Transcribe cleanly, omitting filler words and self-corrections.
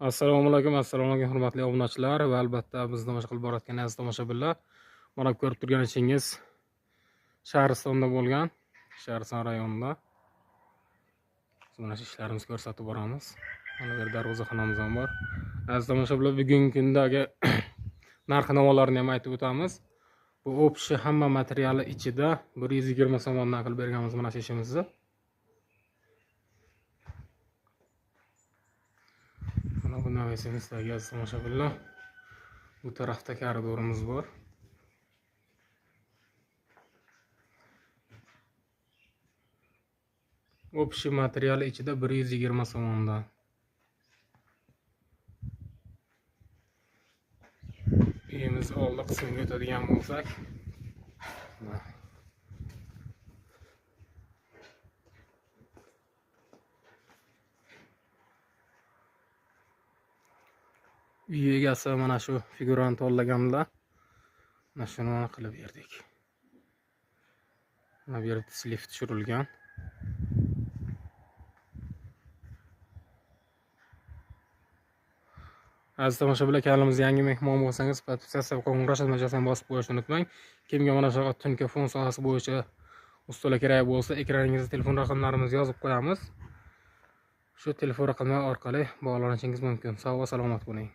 Assalomu alaykum, assalomu alaykum hurmatli obunachilar va albatta bizni tomosha qilib borayotgan aziz tomoshabinlar. Mana ko'rib turganingiz Shahristonda bo'lgan, Shahriston rayonida. Biz mana shu ishlarimizni ko'rsatib boramiz. Mana bu yerda darvozaxonamiz ham bor. Aziz tomoshabinlar, bugungi kundagi narx-navolarni ham aytib o'tamiz. Bu общий hamma materiali ichida 120 so'mdan qilib berganmiz mana shu ishimizni. Mana bu navesimizdagi aziz tomoshabinlar, bu tarafda koridorimiz bor. Общий materiali ichida 120 so'mdan. Uyimiz oldi qismiga o'tadigan bo'lsak, uy egasi mana shu figurani tanlaganlar, mana shuni qilib berdik. Mana bu yerda slif tushirilgan. Aziz tomoshabinlar, kanalimizga yangi mehmon bo'lsangiz, podpisatsiya va qo'ng'iroq tugmasini bosib qo'yishni unutmang. Kimga mana shu tunka fon sohasi bo'yicha ustalar kerak bo'lsa, ekraningizda telefon raqamlarimizni yozib qo'yamiz. Shu telefon raqamlari orqali bog'lanishingiz mumkin. Sog' va salomat bo'ling.